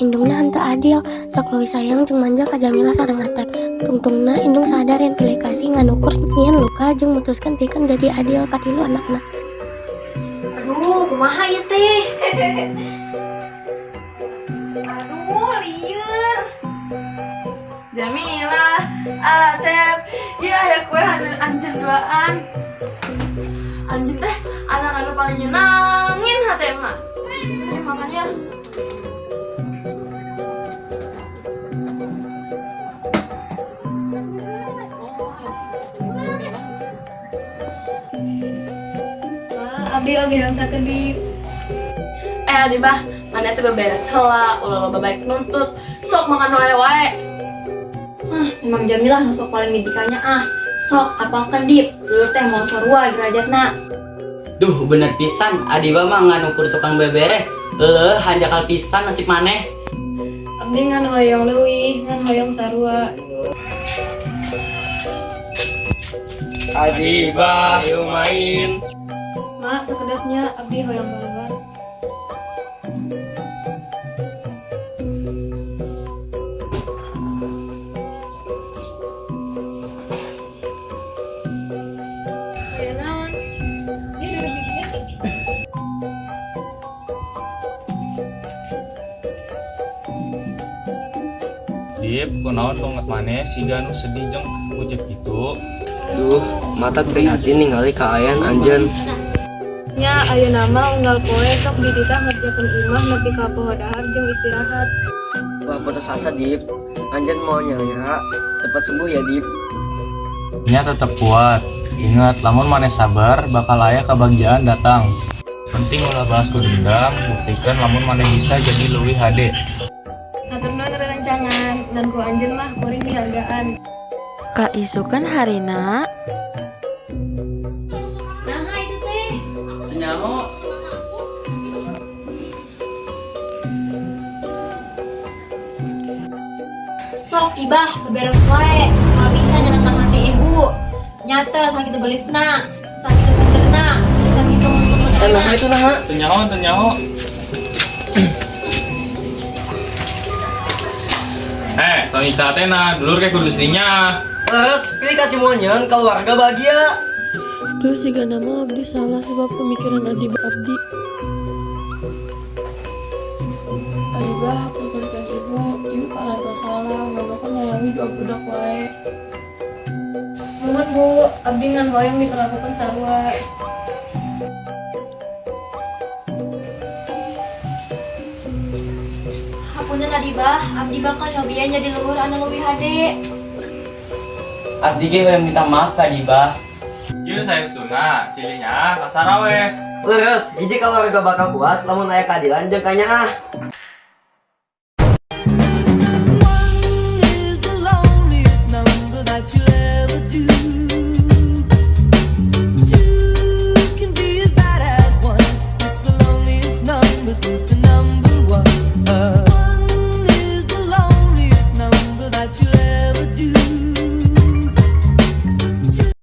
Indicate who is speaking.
Speaker 1: Indungna henteu adil, sok leuwih sayang jeung manja ka Jamilah sareng Atek. Tungtungna indung sadar yen pilih kasih ngan ukur nyieun luka jeung mutuskeun pikeun jadi adil ka tilu anakna.
Speaker 2: Aduh, kumaha ieu teh? Aduh, lieur.
Speaker 3: Jamilah, Atep, ya aya kue hadir anjeun duaan. Anjeun teh anak anu paling nyenangin hati emak. Ini makan ya.
Speaker 4: Ma, abdi oge hoyong sakedip.
Speaker 3: Eh Adibah, mana teh beberes heula, ulah loba balik nuntut. Sok makan wae wae.
Speaker 2: Hah, emang Jamilah nu sok paling dibikanya ah. Sok apal kedip, dulur teh moal sarua derajatna.
Speaker 5: Duh, bener pisan, Adiba mah ngan ukur tukang beberes. Leuh, hanjakal pisan nasib maneh.
Speaker 4: Abdi ngan hoyong leuwih, ngan hoyong sarua.
Speaker 6: Adiba, ayo main.
Speaker 4: Ma, sakedapnya abdi hoyong keluar. Aya naon? Dia duduk di dieu.
Speaker 7: Dip, kunaon banget maneh siga nu sedih jeung pucet gitu.
Speaker 6: Duh, mata prihatin ningali kaayaan anjeun.
Speaker 4: Nya ayeuna mah unggal poe sok dititah ngerjakeun imah nepi ka poho dahar jeung istirahat.
Speaker 6: Ulah putus asa, Dip. Anjeun moal nyalira. Cepat sembuh ya, Dip.
Speaker 7: Nya tetep kuat. Ingat, lamun maneh sabar, bakal aya kebahagiaan datang. Penting ulah balas ku dendam, buktikan lamun maneh bisa jadi leuwih hade.
Speaker 4: Hatur nuhun rerencangan dan ku anjeun mah kuring dihargaan.
Speaker 3: Kaisukan harina.
Speaker 2: Naha itu teh.
Speaker 5: Nyaho.
Speaker 2: Sok ibah beberes wae, moal bisa nyenengkan hati ibu. Nyata sakitu gelisna, sakitu pinterna, sakitu
Speaker 6: Eh,
Speaker 2: untung.
Speaker 6: nah itu nah.
Speaker 7: Teu nyaho, teu nyaho. Eh, tong nyiksa teh dulur kayak kudu sininya.
Speaker 6: Terus, pilih kasih monyon keluarga bahagia.
Speaker 3: Terus jika nama abdi salah sebab pemikiran Adiba abdi. Adibah, puntenkeun ibu, ibu parantos salah, ngomongkeun nyayangi dua budak wae.
Speaker 4: Muhun Bu, abdi ngan hoyong diperlakukan sarua.
Speaker 2: Hapunten Adibah, abdi bakal nyobian jadi leuwih anu leuwih hade.
Speaker 5: Abdi ge hoyong minta maaf ka Adiba.
Speaker 7: Ieu saestuna, silihnya kasarawe.
Speaker 6: Leres, hiji keluarga bakal kuat lamun aya keadilan jeung kanyaah.